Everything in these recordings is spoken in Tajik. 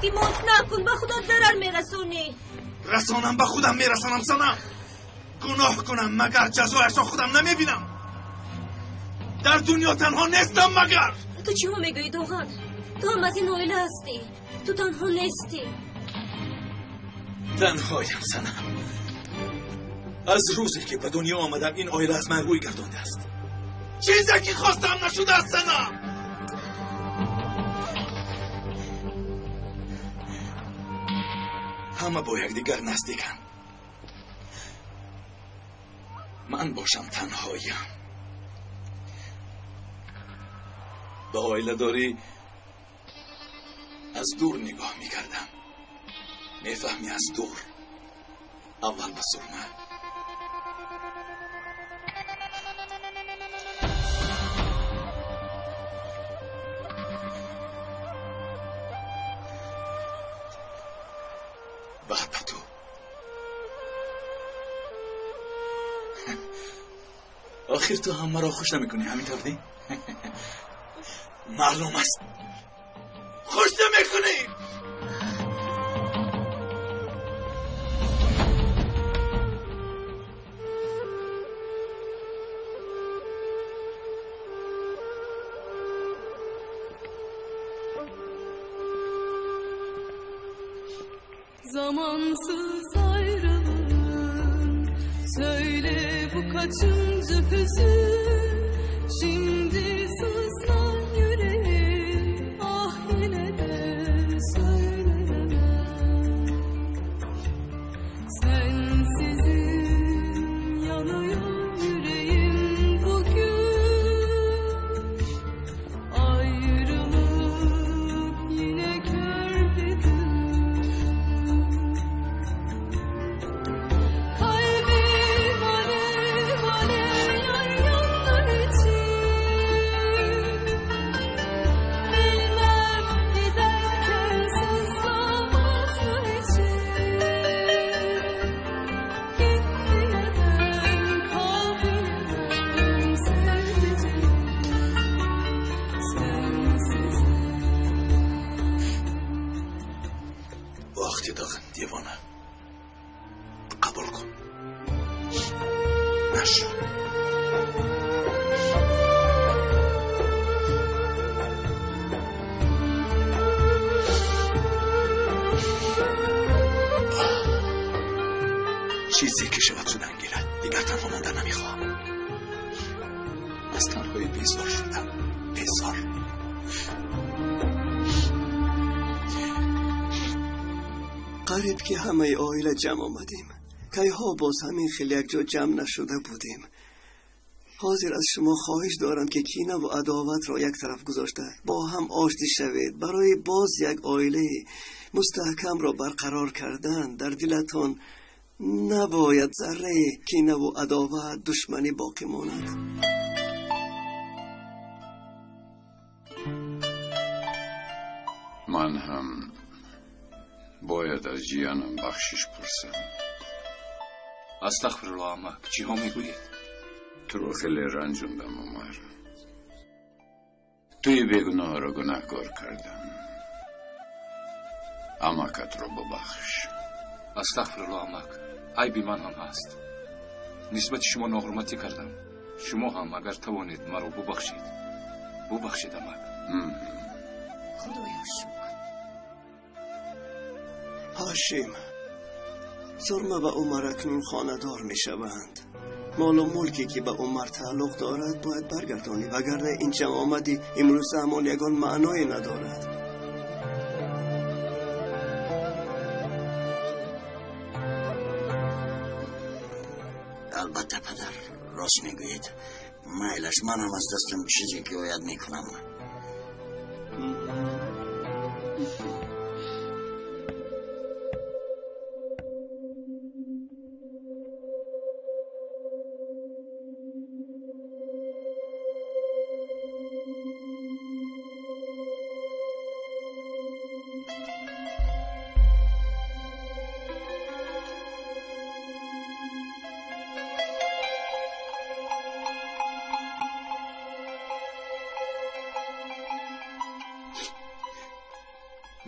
Илтимос накун, ба худат зарар мерасонӣ. Расонам ба худам мерасонам, Санам. Гуноҳ кунам, магар ҷазояшро худам намебинам? Дар дунё танҳо нестам, магар. Ту чиҳо мегӯӣ, Доған? Ту ҳам аз ин оила ҳастӣ. Ту танҳо нестӣ. Танҳоям, Санам. Аз рӯзе ки ба дунё омадам, ин оила аз ман рӯй гардондааст. Чизе ки хостам нашудааст, Санам. Ҳама бо якдигар наздиканд. Ман бошам танҳоям. Ба оиладорӣ аз дур нигоҳ мекардам. Мефаҳмӣ, аз дур. Аввал ба сурма, баъд ба ту. Охир ту ҳам маро хуш намекунӣ, ҳамин тавр не? Маълум аст, хуш намекунӣ. Zamansız ayrılığın, söyle bu kaçıncı hüzün? Şimdi sızlar yüreğim, ah yine de söyleyemem. Sensizim yanıyor yüreğim bugün. Ayrılık yine kör bir gün. Kalbim alev alev yar yandı için. Bilmem giderken sızlamaz mı için. Git diyemem, kal diyemem sevdiceğim sensizim. Вақти Доған, девона. Қабул кун. Нашуд. Чизе ки шавад шудан гирад. Дигар танҳо мондан намехоҳам. Аз танҳоӣ безор шудам. Безор. Қариб ки ҳамаи оила ҷамъ омадем. Кайҳо боз ҳамин хел якҷо ҷамъ нашуда будем. Ҳозир аз шумо хоҳиш дорам ки кинаву адоватро як тараф гузошта бо ҳам оштӣ шавед. Барои боз як оилаи мустаҳкамро барқарор кардан дар дилатон набояд зарраи кинаву адоват, душманӣ боқӣ монад. Ман ҳам бояд аз ҷиянам бахшиш пурсам. Астағфируллоҳ, амак, чиҳо мегӯед? Туро хеле ранҷондам, Умар. Туи бегуноҳро гунаҳкор кардам. Амакатро бубахш. Астағфируллоҳ, амак, айби ман ҳам ҳаст. Нисбати шумо ноҳурматӣ кардам. Шумо ҳам агар тавонед маро бубахшед. Бубахшед, амак. Худоё шукр. Ҳошим, Сурма ва Умар акнун хонадор мешаванд. Молу мулке ки ба Умар тааллуқ дорад бояд баргардонӣ, вагарна ин ҷамъомади имрӯза ҳамон ягон маъное надорад. Албатта, падар, рост мегӯед. Майлаш, ман ҳам аз дастам чизе ки ояд мекунам.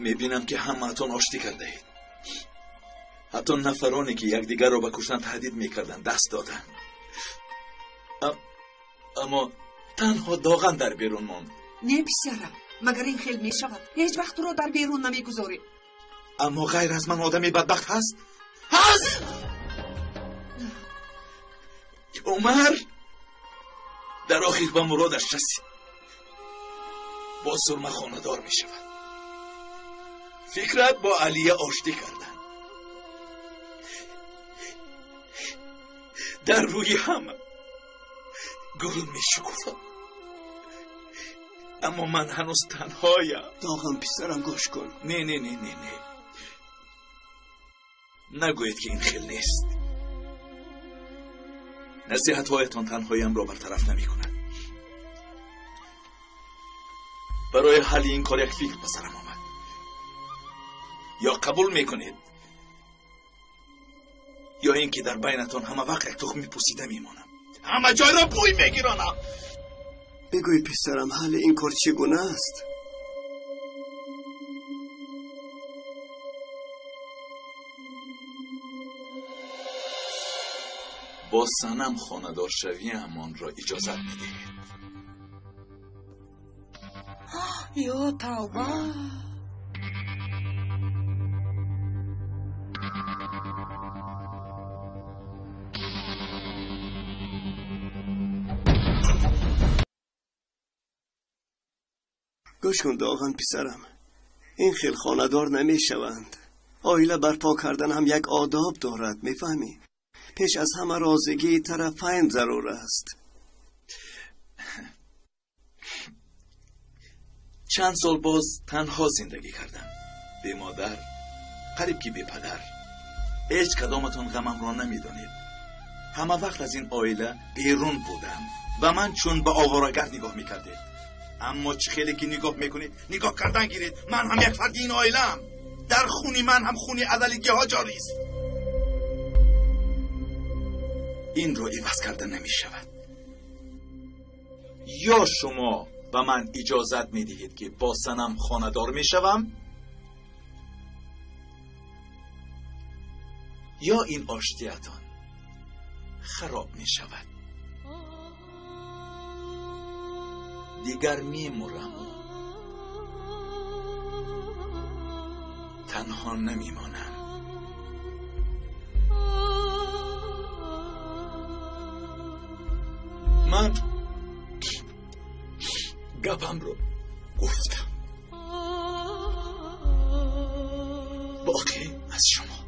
Мебинам ки ҳамаатон оштӣ кардаед. Ҳатто нафароне ки якдигарро ба куштан таҳдид мекарданд даст доданд. Аммо танҳо Доған дар берун монд. Не, писарам, магар ин хел мешавад? Ҳеҷ вақт туро дар берун намегузорем. Аммо ғайр аз ман одами бадбахт ҳаст? Ҳаст! Умар дар охир ба муродаш расид. Бо Сурма хонадор мешавад. Фикрат бо Алия оштӣ карданд. Дар рӯи ҳама гул мешукуфад. Аммо ман ҳанӯз танҳоям. Доған писарам, гӯш кун. Не, не, не, не, не. Нагӯед ки ин хел нест. Насиҳатҳоятон танҳоямро бартараф намекунад. Барои ҳалли ин кор як фикр ба сарам омад. Ё қабул мекунед, ё ин ки дар байнатон ҳама вақт як тухми пусида мемонам. Ҳама ҷойро бӯй мегиронам. Бигӯй писарам, ҳалли ин кор чӣ гуна аст? Бо Санам хонадоршавиамонро иҷозат медиҳед. Ё тавба! Гӯш кун Доған писарам, ин хел хонадор намешаванд. Оила барпо кардан ҳам як одоб дорад, мефаҳмӣ? Пеш аз ҳама розигии тарафайн зарур аст. Чанд сол боз танҳо зиндагӣ кардам. Бемодар, қариб ки бепадар. Ҳеҷ кадоматон ғамамро намедонед. Ҳама вақт аз ин оила берун будам ва ман чун ба оворагард нигоҳ мекардед. Аммо чӣ хеле ки нигоҳ мекунед, нигоҳ кардан гиред. Ман ҳам як фарди ин оилаам. Дар хуни ман ҳам хуни адалигиҳо ҷорист. Инро иваз карда намешавад. Ё шумо ба ман иҷозат медиҳед ки бо Санам хонадор мешавам, ё ин оштиятон хароб мешавад. Дигар мемураму танҳо намемонам. Ман гапамро гуфтам. Боқӣ аз шумо.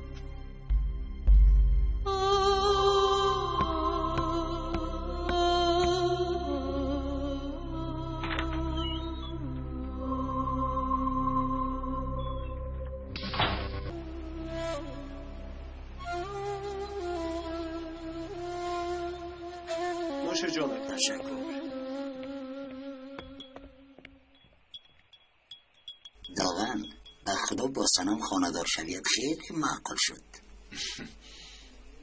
Ташаккур. Доған, ба худо бо Санам хонадор шавият хеле маъқул шуд.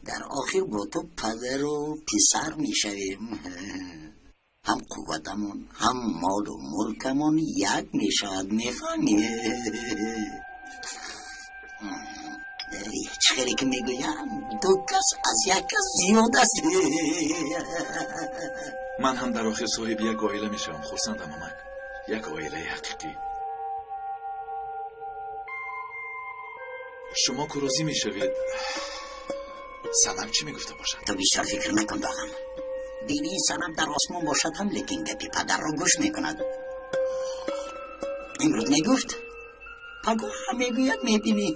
Дар охир бо ту падару писар мешавем. Ҳам қувватамон, ҳам молу мулкамон як мешавад, мефаҳмӣ? Чӣ хеле ки мегӯям, ду кас аз як кас зиёд аст. Ман ҳам дар охир соҳиби як оила мешавам. Хурсандам, амак. Як оилаи ҳақиқӣ. Шумо ку розӣ мешавед, Санам чӣ мегуфта бошад? Ту бисёр фикр накун, Доған. Бибии Санам дар осмон бошад ҳам, лекин гапи падарро гӯш мекунад. Имрӯз мегуфт, пагоҳ ҳам мегӯяд, мебинӣ.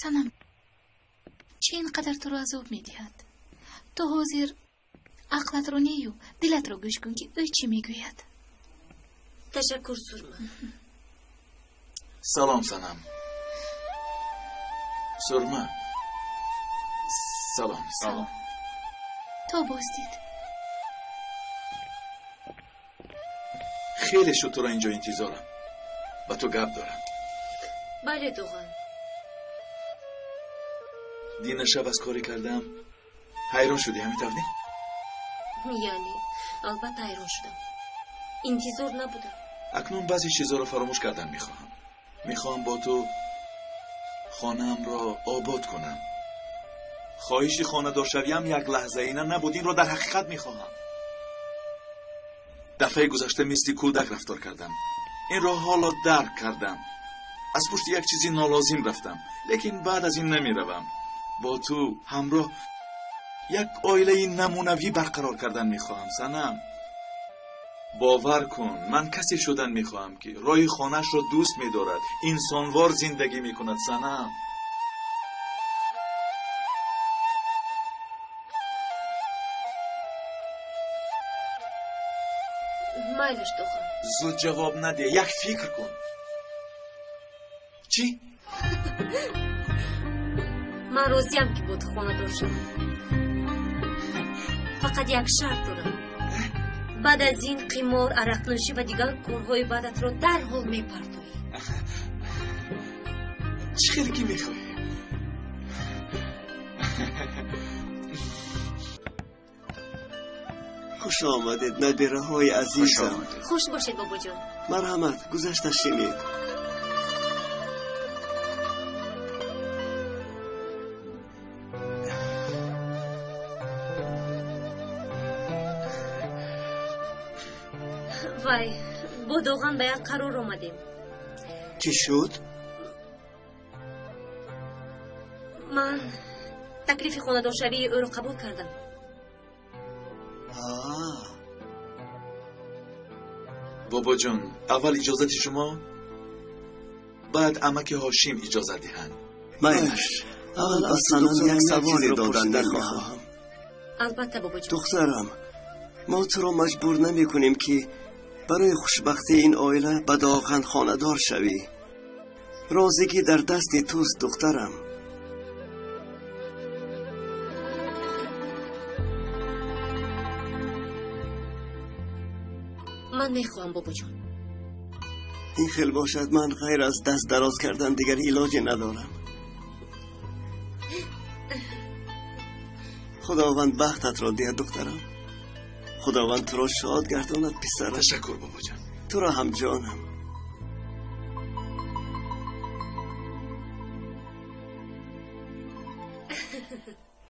Санам, чӣ ин қадар туро азоб медиҳад? Ту ҳозир ақлатро нею дилатро гӯш кун, ки ӯ чӣ мегӯяд. Ташаккур, Сурма. Салом, Санам. Сурма, салом. Салом. То боз дид. Хеле шуд туро инҷо интизорам. Ба ту гап дорам. Бале Доған. Дина шаб аз коре кардам ҳайрон шудӣ, ҳамин тавр не? Яъне албатта ҳайрон шудам. Интизор набудам. Акнун баъзе чизҳоро фаромӯш кардан мехоҳам. Мехоҳам бо ту хонаамро обод кунам. Хоҳиши хонадоршавиам як лаҳзаина набуд, инро дар ҳақиқат мехоҳам. Дафъаи гузашта мисли кӯдак рафтор кардам. Инро ҳоло дарк кардам. Аз пушти як чизи нолозим рафтам, лекин баъд аз ин намеравам. Бо ту ҳамроҳ як оилаи намунавӣ барқарор кардан мехоҳам, Санам. Бовар кун, ман касе шудан мехоҳам, ки роҳи хонаашро дӯст медорад, инсонвор зиндагӣ мекунад, Санам. Майлаш, Доған. Зуд ҷавоб надеҳ, як фикр кун. Чӣ? Ман розиям, ки бо ту хонадор шавам. Фақат як шарт дорам. Баъд аз ин қимор, арақнӯшӣ ва дигар корҳои бадатро дарҳол мепартоӣ. Чӣ хеле ки мехоҳӣ. Хуш омадед, набираҳои азизам. Хуш бошед, бобоҷон. Марҳамат, гузашта шинед. Вай, бо Доған ба як қарор омадем. Чӣ шуд? Ман таклифи хонадоршавии ӯро қабул кардам. Бобоҷон, аввал иҷозати шумо, баъд амаки Ҳошим иҷозат диҳанд. Майлаш, аввал аз Санам як саволе додан мехоҳам. Албатта, бобоҷон. Духтарам, мо туро маҷбур намекунем, ки барои хушбахтии ин оила ба Доған хонадор шавӣ. Розигӣ дар дасти туст, духтарам. Ман мехоҳам, бобоҷон. Ин хел бошад, ман ғайр аз даст дароз кардан дигар илоҷе надорам. Худованд бахтатро диҳад, духтарам. Худованд туро шод гардонад, писарам. Ташаккур, бобоҷон. Туро ҳам, ҷонам.